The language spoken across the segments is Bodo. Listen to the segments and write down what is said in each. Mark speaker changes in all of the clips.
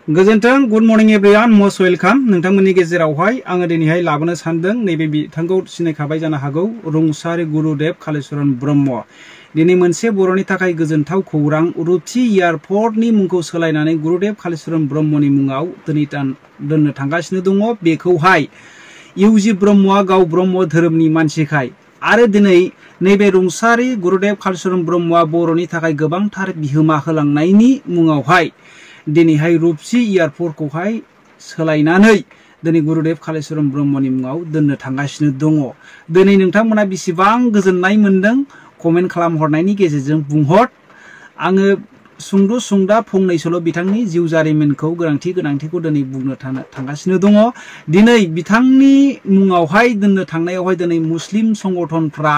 Speaker 1: गोजोन्थों गुड मर्निं एभरिवान मोस्ट वेलकाम नोंथांमोननि गेजेरावहाय आङो दिनैहाय लाबोनो सानदों नैबे बिथांखौ सिनायखाबाय जानो हागौ रुंसारि गुरुदेव कालीचरण ब्रह्म दिनै मोनसे बर'नि थाखाय गोजोनथाव खौरां रुपसि एयारपर्टनि मुंखौ सोलायनानै गुरुदेव कालीचरण ब्रह्मनि मुङाव दिनै दोननो थांगासिनो दङ बेखौहाय इउजि ब्रह्मआ गाव ब्रह्म धोरोमनि मानसिखाय आरो दिनै नैबे रुंसारि गुरुदेव कालीचरण ब्रह्मआ बर'नि थाखाय गोबांथार बिहोमा होलांनायनि मुङावहाय दिनैहाय रुपसि एयारपर्टखौहाय सोलायनानै दिनै गुरुदेव कालीचरण ब्रह्मनि मुङाव दोननो थांगासिनो दङ दिनै नोंथांमोना बेसेबां गोजोननाय मोनदों कमेन्ट खालामहरनायनि गेजेरजों बुंहर आङो सुंद' फंनैसोल' बिथांनि जिउ जारिमिनखौ गोनांथिखौ दिनै बुंनो थांगासिनो दङ दिनै बिथांनि मुङावहाय दोननो थांनायावहाय दिनै मुस्लिम संगठनफ्रा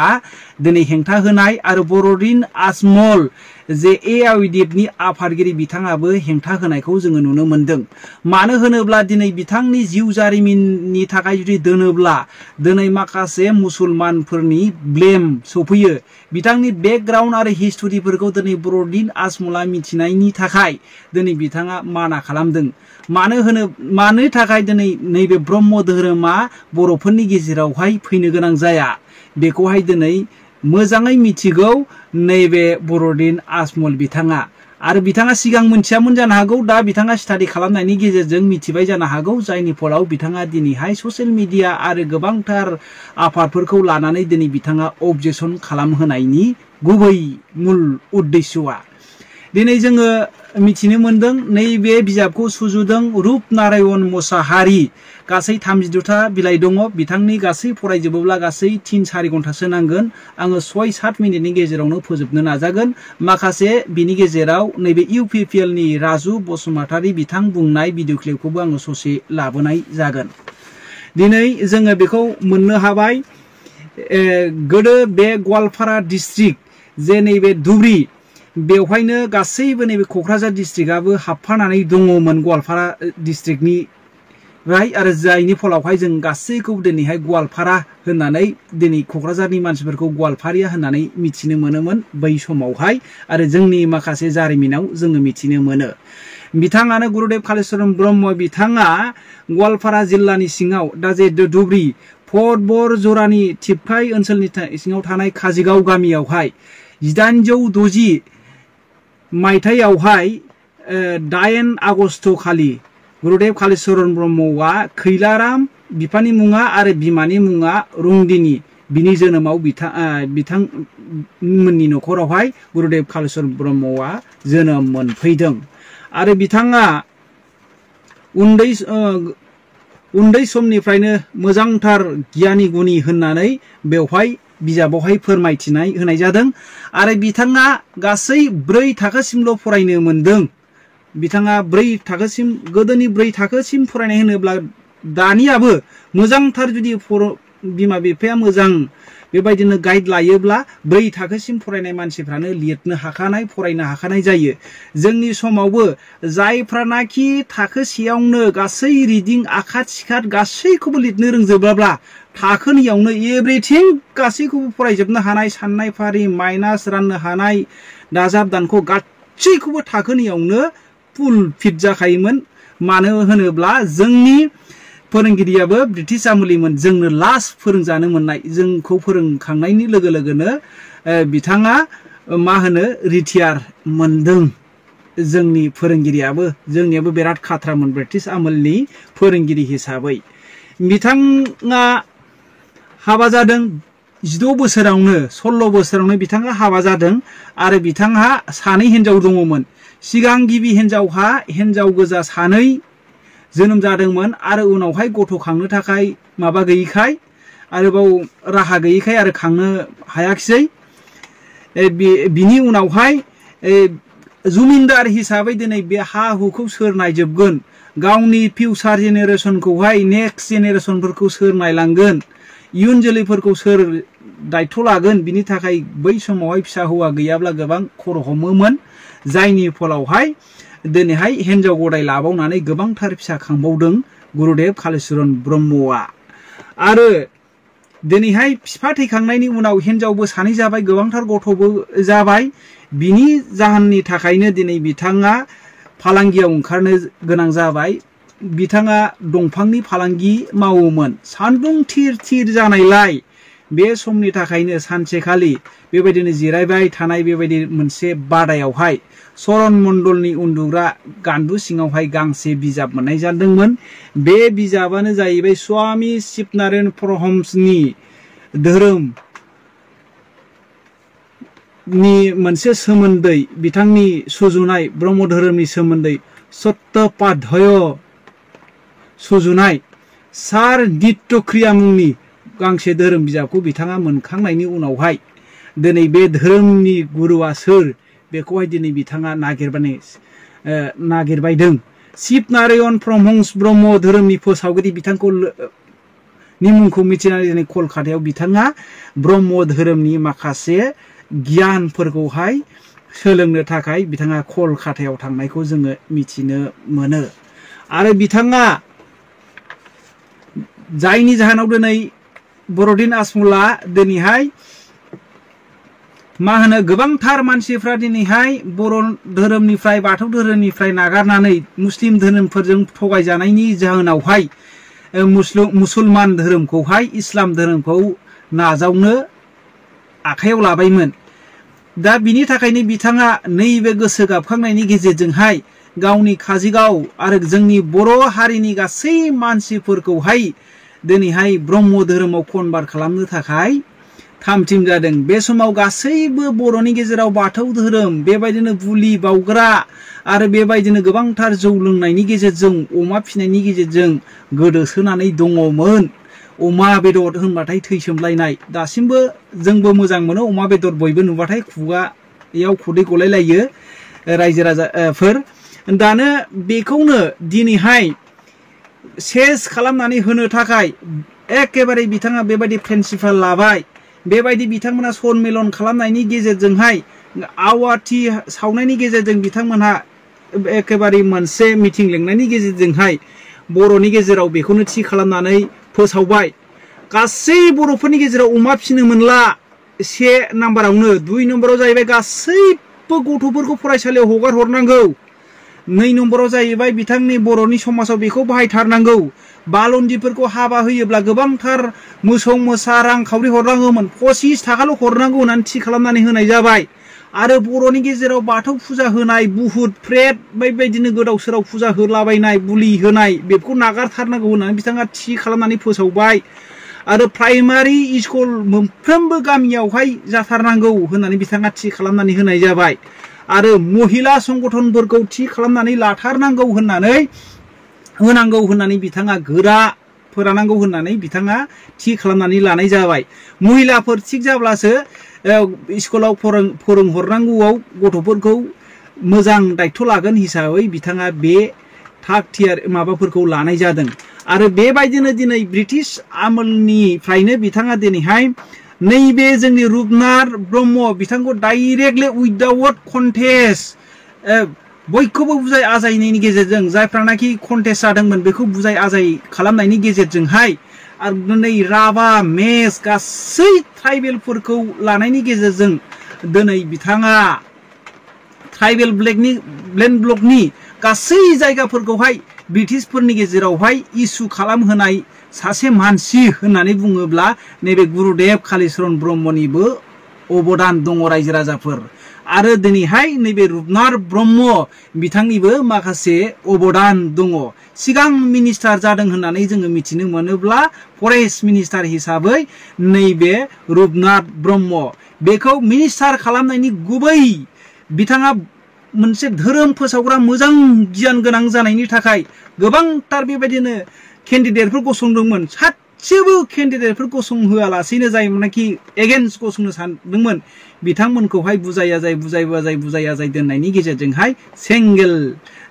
Speaker 1: दिनै हेंथा होनाय आरो बर'दिन आजमल जे एआईडिएफनि आफादगिरि बिथाङाबो हेंथा होनायखौ जोङो नुनो मोनदों मानो होनोब्ला दिनै बिथांनि जिउ जारिमिननि थाखाय जुदि दोनोब्ला दिनै माखासे मुसलमानफोरनि ब्लेम सफैयो बिथांनि बेकग्राउन्ड आरो हिस्टरिफोरखौ दिनै बर'दिन आजमलआ मिथिनायनि थाखाय दिनै बिथाङा माना खालामदों मानो थाखाय दिनै नैबे ब्रह्म धोरोमा बर'फोरनि गेजेरावहाय फैनो गोनां जाया बेखौहाय दिनै मोजाङै मिथिगौ नैबे बर'दिन आजमल बिथाङा आरो बिथाङा सिगां मोनथियामोन जानो हागौ दा बिथाङा स्टाडि खालामनायनि गेजेरजों मिथिबाय जानो हागौ जायनि फलाव बिथाङा दिनैहाय ससियेल मिडिया आरो गोबांथार आफादफोरखौ लानानै दिनै बिथाङा अबजेक्सन खालामहोनायनि गुबै मुल उद्देश्यआ दिनै जोङो मिथिनो मोनदों नैबे बिजाबखौ सुजुदों रुपनारायण मोसाहारि गासै 32था बिलाइ दङ बिथांनि गासै फरायजोबोब्ला गासै 3-4 घन्टासो नांगोन आङो 6-7 मिनिटनि गेजेरावनो फोजोबनो नाजागोन माखासे बिनि गेजेराव नैबे इउपिपिएल नि राजु बसुमतारी बिथां बुंनाय भिडिअ क्लिपखौबो आङो ससे लाबोनाय जागोन दिनै जोङो बेखौ मोननो हाबाय गोदो बे गवालपारा डिस्ट्रिक्ट जे नैबे धुबरी बेवहायनो गासैबो नैबे क'क्राझार डिस्ट्रिक्टआबो हाबफानानै दङमोन गवालपारा डिस्ट्रिक्टनि आरो जायनि फलावहाय जों गासैखौबो दिनैहाय गवालपारा होननानै दिनै क'क्राझारनि मानसिफोरखौ गवालपारिया होननानै मिथिनो मोनोमोन बै समावहाय आरो जोंनि माखासे जारिमिनाव जोङो मिथिनो मोनो बिथाङानो गुरुदेव कालीचरण ब्रह्म बिथाङा गवालपारा जिल्लानि सिङाव दा जे धुबरी फटबर जरानि थिपकाय ओनसोलनि सिङाव थानाय काजिगाव गामियावहाय 1860 मायथाइयावहाय 8 आगस्ट खालि गुरुदेव कालीचरण ब्रह्मआ खैलाराम बिफानि मुङा आरो बिमानि मुङा रुंदिनी बिनि जोनोमाव बिथांमोननि न'खरावहाय गुरुदेव कालीचरण ब्रह्मआ जोनोम मोनफैदों आरो बिथाङा उन्दै समनिफ्रायनो मोजांथार गियानि गुनि होननानै बेवहाय बिजाबावहाय फोरमायथिनाय होनाय जादों आरो बिथाङा गासै 4 थाखोसिमल' फरायनो मोनदों बिथाङा 4 थाखोसिम गोदोनि 4 थाखोसिम फरायनाय होनोब्ला दानियाबो मोजांथार जुदि बिमा बिफाया मोजां बेबायदिनो गाइड लायोब्ला 4 थाखोसिम फरायनाय मानसिफ्रानो लिरनो हाखानाय फरायनो हाखानाय जायो जोंनि समावबो जायफ्रानाखि थाखोसेयावनो गासै रिडिं आखाद सिखाद गासैखौबो लिरनो रोंजोबाब्ला थाखोनियावनो एभरिथिं गासैखौबो फरायजोबनो हानाय साननाय फारि माइनास राननो हानाय दाजाब दानख' गासैखौबो थाखोनियावनो फुल फिट जाखायोमोन मानो होनोब्ला जोंनि फोरोंगिरियाबो ब्रिटिश आमुलिमोन जोंनो लास्ट फोरोंजानो मोननाय जोंखौ फोरोंखांनायनि लोगो लोगोनो बिथाङा मा होनो रिटायार मोनदों जोंनि फोरोंगिरियाबो जोंनियाबो बिराद खाथ्रामोन ब्रिटिश आमुलनि फोरोंगिरि हिसाबै बिथाङा हाबा जादों 16 बोसोरावनो 16 बोसोरावनो बिथाङा हाबा जादों आरो बिथाङा 2 हिनजाव दङमोन सिगां गिबि हिनजाव गोजा 2 जोनोम जादोंमोन आरो उनावहाय गथ' खांनो थाखाय माबा गैयैखाय आरोबाव राहा गैयैखाय आरो खांनो हायाखिसै बिनि उनावहाय जमिनदार हिसाबै दिनै बे हा हुखौ सोर नायजोबगोन गावनि फिउचार जेनेरेसनखौहाय नेक्स्ट जेनेरेसनफोरखौ सोर नायलांगोन इयुन जोलैफोरखौ सोर दायथ' लागोन बिनि थाखाय बै समावहाय फिसा हौवा गैयाब्ला गोबां खर' हमोमोन जायनि फलावहाय दिनैहाय हिनजाव गदाय लाबावनानै गोबांथार फिसा खांबावदों गुरुदेव कालीचरण ब्रह्मआ आरो दिनैहाय बिफा थैखांनायनि उनाव हिनजावबो 2 जाबाय गोबांथार गथ'बो जाबाय बिनि जाहोननि थाखायनो दिनै बिथाङा फालांगियाव ओंखारनो गोनां जाबाय। बिथाङा दंफांनि फालांगि मावोमोन। सान्दुं थिर थिर जानायलाय बे समनि थाखायनो सानसेखालि बेबायदिनो जिरायबाय थानाय बेबायदि मोनसे बादायावहाय चरण मण्डलनि उन्दुग्रा गान्दु सिङावहाय गांसे बिजाब मोननाय जादोंमोन। बे बिजाबानो जाहैबाय स्वामी शिवनारायण परमहंसनि धोरोमनि मोनसे सोमोन्दै बिथांनि सुजुनाय ब्रह्म धोरोमनि सोमोन्दै सत्यपाध्याय सुजुनाय सार नित्य क्रिया मुंनि गांसे धोरोम बिजाबखौ बिथाङा मोनखांनायनि उनावहाय दिनै बे धोरोमनि गुरुआ सोर बेखौहाय दिनै बिथाङा नागिरबायदों। शिवनारायण परमहंस ब्रह्म धोरोमनि फोसावगिरि बिथांखौ नि मुंखौ मिथिनानै दिनै कलकातायाव बिथाङा ब्रह्म धोरोमनि माखासे गियानफोरखौहाय सोलोंनो थाखाय बिथाङा कलकातायाव थांनायखौ जोङो मिथिनो मोनो। आरो बिथाङा जायनि जाहोनाव दिनै बरदिन आजमलआ दिनैहाय मा होनो गोबांथार मानसिफ्रा दिनैहाय बर' धोरोमनिफ्राय बाथौ धोरोमनिफ्राय नागारनानै मुस्लिम धोरोमफोरजों थगायजानायनि जाहोनावहाय मुसलमान धोरोमखौहाय इस्लाम धोरोमखौ नाजावनो आखायाव लाबायमोन। दा बिनि थाखायनो बिथाङा नैबे गोसो गाबखांनायनि गेजेरजोंहाय गावनि काजिगाव आरो जोंनि बर' हारिनि गासै मानसिफोरखौहाय दिनैहाय ब्रह्म धोरोमाव कनभार्ट खालामनो थाखाय थामथिम जादों। बे समाव गासैबो बर'नि गेजेराव बाथौ धोरोम बेबायदिनो बुलि बाउग्रा आरो बेबायदिनो गोबांथार जौ लोंनायनि गेजेरजों अमा फिनायनि गेजेरजों गोदोसोनानै दङमोन। अमा बेदर होनबाथाय थैसोमलायनाय दासिमबो जोंबो मोजां मोनो अमा बेदर बयबो नुबाथाय खुगायाव खुदै गलायलायो रायजो राजाफोर। दानो बेखौनो दिनैहाय सेस खालामनानै होनो थाखाय एखेबारे बिथाङा बेबायदि प्रिन्सिपाल लाबाय। बेबायदि बिथांमोना सनमेलन खालामनायनि गेजेरजोंहाय आवाथि सावनायनि गेजेरजों बिथांमोनहा एखेबारे मोनसे मिटिं लिंनायनि गेजेरजोंहाय बर'नि गेजेराव बेखौनो थि खालामनानै फोसावबाय। गासै बर'फोरनि गेजेराव अमा फिनो मोनला 1 नाम्बारावनो। 2 नम्बराव जाहैबाय गासैबो गथ'फोरखौ फरायसालियाव हगार हरनांगौ। 2 नम्बराव जाहैबाय बिथांनि बर'नि समाजाव बेखौ बाहायथारनांगौ। बालन्दिफोरखौ हाबा होयोब्ला गोबांथार मोसौ मोसा रांखावरि हरनांगौमोन। 25 थाखाल' हरनांगौ होननानै थि खालामनानै होनाय जाबाय। आरो बर'नि गेजेराव बाथौ फुजा होनाय बुहुत प्रेत बेबायदिनो गोदाव सोराव फुजा होलाबायनाय बुलि होनाय बेखौ नागारथारनांगौ होननानै बिथाङा थि खालामनानै फोसावबाय। आरो प्राइमारि स्कुल मोनफ्रोमबो गामियावहाय जाथारनांगौ होननानै बिथाङा थि खालामनानै होनाय जाबाय। आरो महिला संगठनफोरखौ थि खालामनानै लाथारनांगौ होननानै बिथाङा गोरा फोरानांगौ होननानै बिथाङा थि खालामनानै लानाय जाबाय। महिलाफोर थिग जाब्लासो स्कुलाव फोरोंहरनांगौआव गथ'फोरखौ मोजां दायित्व लागोन हिसाबै बिथाङा बे थाग थियारि माबाफोरखौ लानाय जादों। आरो बेबायदिनो दिनै ब्रिटिश आमोलनिफ्रायनो बिथाङा दिनैहाय नैबे जोंनि रुपनाथ ब्रह्म बिथांखौ डाइरेक्टलि उइदाउट कन्टेस्ट बयखौबो बुजाय आजायनायनि गेजेरजों जायफ्रानाखि कन्टेस्ट जादोंमोन बेखौ बुजाय आजाय खालामनायनि गेजेरजोंहाय आरो दिनै राभा मेस गासै ट्राइबेलफोरखौ लानायनि गेजेरजों दिनै बिथाङा ट्राइबेल ब्लकनि गासै जायगाफोरखौहाय ब्रिटिशफोरनि गेजेरावहाय इसु खालामहोनाय सासे मानसि होननानै बुङोब्ला नैबे गुरुदेव कालिचरण ब्रह्मनिबो अबदान दङ रायजो राजाफोर। आरो दिनैहाय नैबे रुपनाथ ब्रह्म बिथांनिबो माखासे अबदान दङ। सिगां मिनिस्टार जादों होननानै जोङो मिथिनो मोनोब्ला फरेस्ट मिनिस्टार हिसाबै नैबे रुपनाथ ब्रह्म बेखौ मिनिस्टार खालामनायनि गुबै बिथाङा मोनसे धोरोम फोसावग्रा मोजां गियान गोनां जानायनि थाखाय गोबांथार बेबायदिनो केन्डिडेटफोर गसंदोंमोन। सासेबो केन्डिडेटफोर गसंहोआलासेनो जायमोननाखि एगेन्स्ट गसंनो सानदोंमोन बिथांमोनखौहाय बुजाय आजाय दोननायनि गेजेरजोंहाय सिंगेल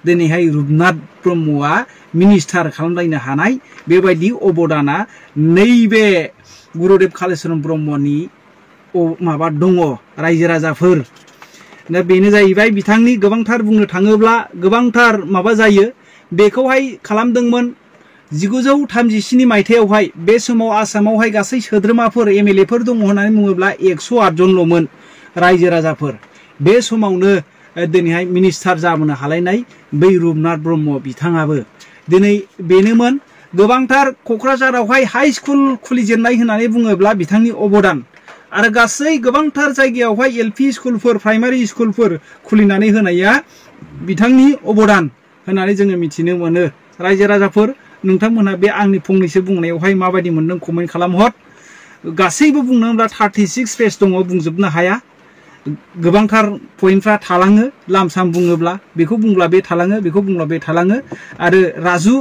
Speaker 1: दिनैहाय रुपनाथ ब्रह्मआ मिनिस्टार खालामलायनो हानाय बेबायदि अबदाना नैबे गुरुदेव कालिचरण ब्रह्मनि माबा दङ रायजो राजाफोर। दा बेनो जाहैबाय बिथांनि गोबांथार बुंनो थाङोब्ला गोबांथार माबा जायो। बेखौहाय खालामदोंमोन 1937 मायथाइयावहाय। बे समाव आसामावहाय गासै सोद्रोमाफोर एमएलएफोर दङ होननानै बुङोब्ला 108 जनल'मोन रायजो राजाफोर। बे समावनो दिनैहाय मिनिस्टार जाबोनो हालायनाय बै रुपनाथ ब्रह्म बिथाङाबो दिनै बेनोमोन गोबांथार क'क्राझारावहाय हाई स्कुल खुलिजेननाय होननानै बुङोब्ला बिथांनि अबदान आरो गासै गोबांथार जायगायावहाय एलपि स्कुलफोर प्राइमारि स्कुलफोर खुलिनानै होनाया बिथांनि अबदान होननानै जोङो मिथिनो मोनो। रायजो राजाफोर नोंथांमोनहा बे आंनि फंनैसो बुंनायावहाय माबायदि मोनदों कमेन्ट खालामहर। गासैबो बुंनो होनब्ला 36 पेज दङ बुंजोबनो हाया गोबांथार पइन्टफ्रा थालाङो लामसाम बुङोब्ला बेखौ बुंब्ला बे थालाङो बेखौ बुंब्ला बे थालाङो आरो राजु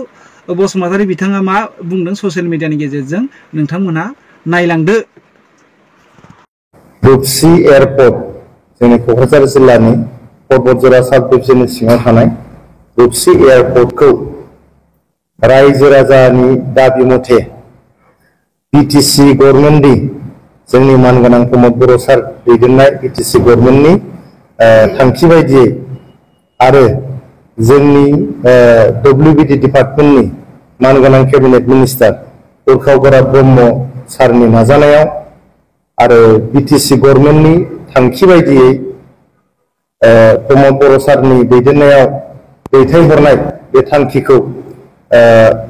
Speaker 1: बसुमतारी बिथाङा मा बुंदों ससियेल मिडियानि गेजेरजों नोंथांमोनहा नायलांदो।
Speaker 2: रुपसी एयारपोर्ट जोंनि क'क्राझार जिल्लानि पर्बतजरा साब डिभिजननि सिङाव थानाय रुपसी एयारपोर्टखौ रायजो राजानि दाबि मथे बिटिसि गभर्नमेन्टनि जोंनि मानगोनां प्रमद बर' सार दैदेननाय बिटिसि गभर्नमेन्टनि थांखि बायदियै आरो जोंनि डब्लिउबिडि डिपार्टमेन्टनि मानगोनां केबिनेट मिनिस्टार उर्खाव गोरा ब्रह्म सारनि नाजानायाव आरो बिटिसि गभर्नमेन्टनि थांखि बायदियै प्रमद बर' सारनि दैदेननायाव दैथायहरनाय बे थांखिखौ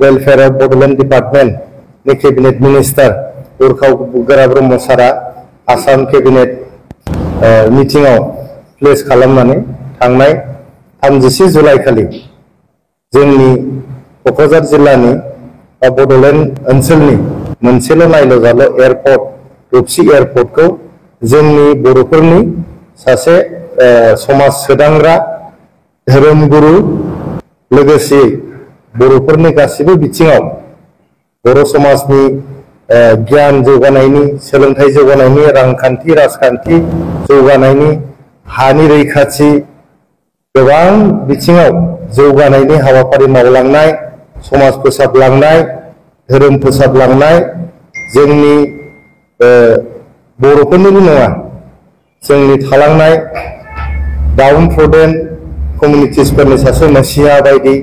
Speaker 2: वेलफेयार अफ बड'लेण्ड डिपार्टमेन्टनि केबिनेट मिनिस्टार उर्खाव गोरा ब्रह्म सारा आसाम केबिनेट मिटिंआव प्लेस खालामनानै थांनाय 30 जुलाइ खालि जोंनि क'क्राझार जिल्लानि बा बड'लेण्ड ओनसोलनि मोनसेल' नायल' जाल' एयारपर्ट रुपसी एयारपोर्टखौ जोंनि बर'फोरनि सासे समाज सोदांग्रा धोरोमगुरु लोगोसे बर'फोरनि गासिबो बिथिङाव बर' समाजनि गियान जौगानायनि सोलोंथाइ जौगानायनि रांखान्थि राजखान्थि जौगानायनि हानि रैखाथि गोबां बिथिङाव जौगानायनि हाबाफारि मावलांनाय समाज फोसाबलांनाय धोरोम फोसाबलांनाय जोंनि बर'फोरनिल' नङा जोंनि थालांनाय डाउन प्रडेन कमिउनिटिसफोरनि सासे मसिहा बायदि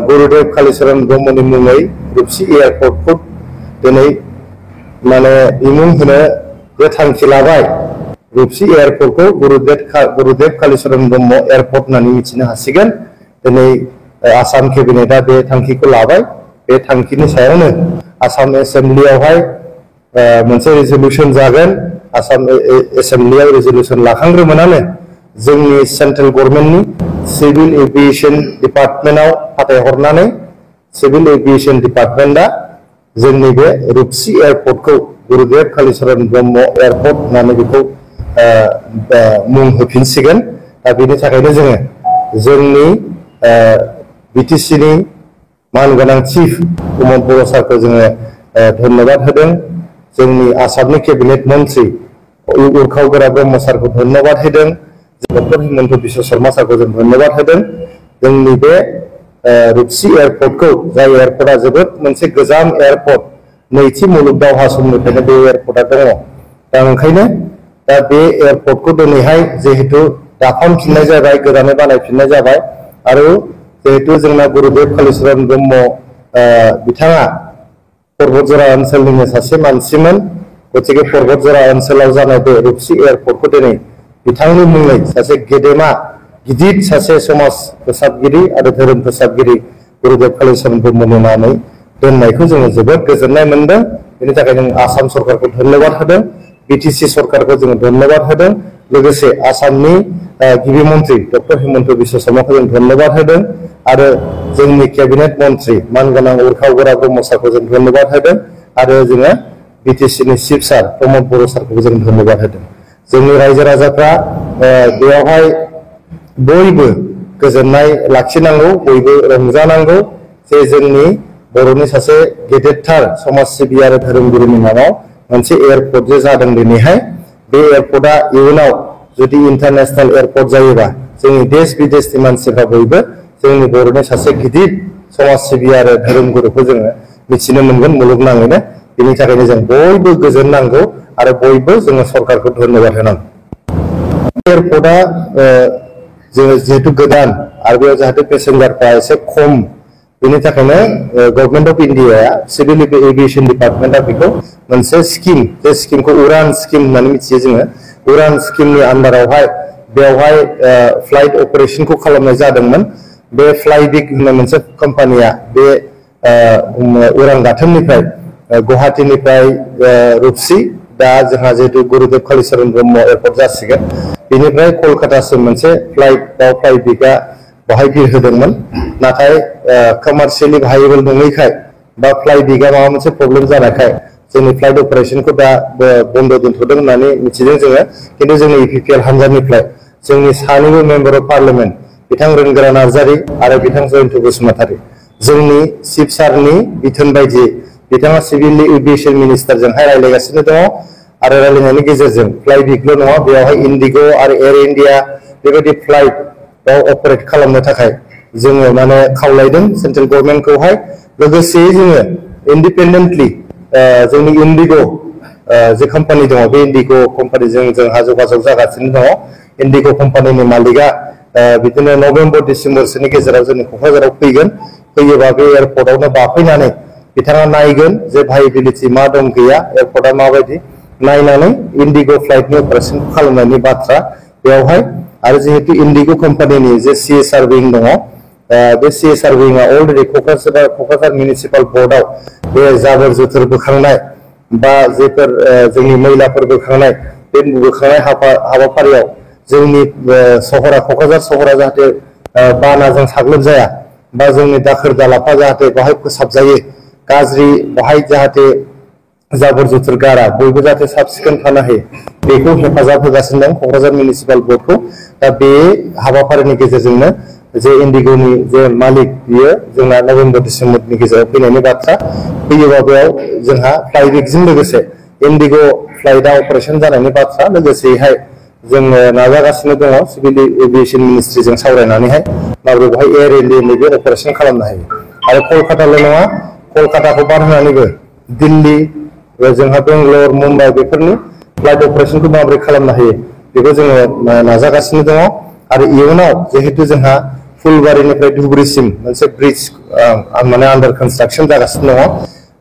Speaker 2: गुरुदेव कालीचरण ब्रह्मनि मुङै रुपसी एयारपर्टखौ दिनै माने बिमुं होनो बे थांखि लाबाय। रुपसी एयारपोर्टखौ गुरुदेव कालीचरण ब्रह्म एयारपोर्ट होननानै मिथिनो हासिगोन। दिनै आसाम केबिनेटआ बे थांखिखौ लाबाय। बे थांखिनि सायावनो आसाम एसेम्ब्लियावहाय मोनसे रेजोलिउसन जागोन। आसाम एसेम्ब्लियाव रेजोलिउसन लाखांग्रोमोनानो जोंनि सेन्ट्रेल गभर्नमेन्टनि सिभिल एभिएसन डिपार्टमेन्टआव फाथायहरनानै सिभिल एभिएसन डिपार्टमेन्टआ जोंनि बे रुपसी एयारपोर्टखौ गुरुदेव कालीचरण ब्रह्म एयारपोर्ट होननानै बेखौ मुं होफिनसिगोन। दा बेनि थाखायनो जोङो जोंनि बिटिसिनि मानगोनां चिफ प्रमद बर' सारखौ जोङो धन्यबाद होदों। जोंनि आसामनि केबिनेट मन्त्रि उर्खाव गोरा ब्रह्म सारखौ धन्यबाद होदों। डक्टर हिमन्त बिश्व शर्मा सारखौ जों धन्यबाद होदों। जोंनि बे रुपसी एयारपोर्टखौ जाय एयारपोर्टआ जोबोद मोनसे गोजाम एयारपोर्ट नैथि मुलुग दावहा समनिफ्रायनो बे एयारपोर्टआ दङ। दा ओंखायनो दा बे एयारपोर्टखौ दिनैहाय जिहेतु दाफामफिननाय जाबाय गोदानै बानायफिननाय जाबाय आरो जिहेतु जोंना गुरुदेव कालीचरण ब्रह्म बिथाङा पर्बतजरा ओनसोलनिनो सासे मानसिमोन। गतिके पर्बतजरा ओनसोलाव जानाय बे रुपसी एयारपोर्टखौ दिनै बिथांनि मुङै सासे गेदेमा गिदिर सासे समाज फोसाबगिरि आरो धोरोम फोसाबगिरि गुरुदेव कालीचरण ब्रह्मनि नामै दोननायखौ जोङो जोबोद गोजोननाय मोनदों। बेनि थाखाय जों आसाम सरकारखौ धन्यबाद होदों। बिटिसि सरकारखौ जोङो धन्यबाद होदों। लोगोसे आसामनि गिबि मन्त्रि डक्टर हिमन्त बिश्व शर्माखौ जों धन्यबाद होदों आरो जोंनि केबिनेट मन्त्रि मानगोनां उर्खाव गोरा ब्रह्म सारखौ जों धन्यबाद होदों आरो जोङो बिटिसिनि चिफ सार प्रमद बर' सारखौबो जों धन्यबाद होदों। जोंनि रायजो राजाफ्रा बेयावहाय बयबो गोजोननाय लाखिनांगौ बयबो रंजानांगौ जे जोंनि बर'नि सासे गेदेरथार समाज सिबियारि आरो धोरोमगिरिनि नामाव मोनसे एयारपोर्ट जे जादों दिनैहाय बे एयारपोर्टआ इयुनाव जुदि इन्टारनेशनेल एयारपोर्ट जायोबा जोंनि देश विदेशनि मानसिफ्रा बयबो जोंनि बर'नि सासे गिदिर समाज सिबियारि आरो धोरोमगुरुखौ जोङो मिथिनो मोनगोन मुलुगनाङैनो। बेनि थाखायनो जों बयबो गोजोननांगौ आरो बयबो जोङो सरकारखौ धन्यबाद होनांगौ। एयारपोर्टआ जोङो जिहेतु गोदान आरो बेयाव जाहाथे पेसेन्जारफ्रा एसे खम बेनि थाखायनो गभर्नमेन्ट अफ इन्डियाया सिभिल एभिएसन डिपार्टमेन्टआ बेखौ मोनसे स्किम बे स्किमखौ उड़ान स्किम होननानै मिथियो जोङो। उड़ान स्किमनि आन्डारावहाय बेवहाय फ्लाइट अपारेशनखौ खालामनाय जादोंमोन। बे फ्लाइबिग होननाय मोनसे कम्पानिया बे उरां गाथोननिफ्राय गुवाहाटीनिफ्राय रुपसी दा जोंहा जिहेतु गुरुदेव कालीचरण ब्रह्म एयारपर्ट जासिगोन बेनिफ्राय कलकातासिम मोनसे फ्लाइट बा फ्लाइबिगआ बाहाय बिरहोदोंमोन। नाथाय कमार्शियली भाइबल नङैखाय बा फ्लाइबिगआ माबा मोनसे प्रब्लेम जानायखाय जोंनि फ्लाइट अपारेशनखौ दा बन्द दोनथ'दों होननानै मिथिदों जोङो। खिन्थु जोंनि इपिपिएल हान्जानिफ्राय जोंनि सानैबो मेम्बार अफ पार्लियामेन्ट बिथां रोंगोरा नार्जारी आरो बिथां जयन्त बसुमतारी जोंनि चिफ सारनि बिथोन बायदियै बिथाङा सिभिल एभिएसन मिनिस्टारजोंहाय रायज्लायगासिनो दङ आरो रायज्लायनायनि गेजेरजों फ्लाइबिगल' नङा बेवहाय इन्डिग' आरो एयार इन्डिया बेबायदि फ्लाइट अपारेट खालामनो थाखाय जोङो माने खावलायदों सेन्ट्रेल गभर्नमेन्टखौहाय। लोगोसेयै जोङो इन्डिपेन्डेन्टलि जोंनि इन्डिग' जे कम्पानि दङ बे इन्डिग' कम्पानिजों जोंहा जगाजग जागासिनो दङ। इन्डिग' कम्पानिनि मालिकआ बिदिनो नभेम्बर डिसेम्बरसोनि गेजेराव जोंनि क'क्राझाराव फैगोन। फैयोबा बे एयारपर्टआवनो बाफैनानै बिथाङा नायगोन जे भाइबिलिटि मा दं गैया एयारपर्टआ माबायदि नायनानै इन्डिग' फ्लाइटनि अपारेशनखौ खालामनायनि बाथ्रा बेवहाय। आरो जिहेतु इन्डिग' कम्पानिनि जे CSR विं दङ बे CSR विंआ अलरेडि क'क्राझार मिउनिसिपाल बर्डआव बे जाबोर जोथोर बोखांनाय बा जेफोर जोंनि मैलाफोर बोखांनाय बे बोखांनाय हाबाफारियाव जोंनि सहरा क'क्राझार सहरा जाहाथे बानाजों साग्लोब जाया बा जोंनि दाखोर दालाफा जाहाथे बाहाय फोसाबजायो गाज्रि बाहाय जाहाथे जाबोर जोथोर गारा बयबो जाहाथे साब सिखोन थानो हायो बेखौ हेफाजाब होगासिनो दं क'क्राझार मिउनिसिपाल बर्डखौ। दा बे हाबाफारिनि गेजेरजोंनो जे इन्डिग'नि जे मालिक बियो जोंना नभेम्बर डिसेम्बरनि गेजेराव फैनायनि बाथ्रा। फैयोबा बेयाव जोंहा फ्लाइबिगजों लोगोसे इन्डिग' फ्लाइटआ अपारेशन जानायनि बाथ्रा। लोगोसेहाय जोङो नाजागासिनो दङ सिभिल एभिएसन मिनिस्ट्रिजों सावरायनानैहाय माबोरै बेवहाय एयार इन्डियानि बे अपारेशन खालामनो हायो। आरो कलकाताल' नङा कलकाताखौ बाद होनानैबो दिल्ली जोंहा बेंगलर मुम्बाइ बेफोरनि फ्लाइट अपारेशनखौ माबोरै खालामनो हायो बेखौ जोङो नाजागासिनो दङ। आरो इयुनाव जिहेतु जोंहा फुलबारिनिफ्राय धुबुरीसिम मोनसे ब्रिज माने आन्डार कनस्ट्राक्सन जागासिनो दङ।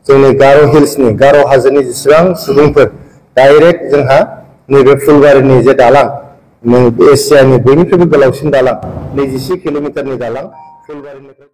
Speaker 2: जोंनि गार' हिल्सनि गार' हाजोनि जेसेबां सुबुंफोर डाइरेक्ट जोंहा नैबे फुलबारिनि जे दालां एसियानि बयनिख्रुइबो गोलावसिन दालां 21 किल'मिटारनि दालां फुलबारिनिफ्राय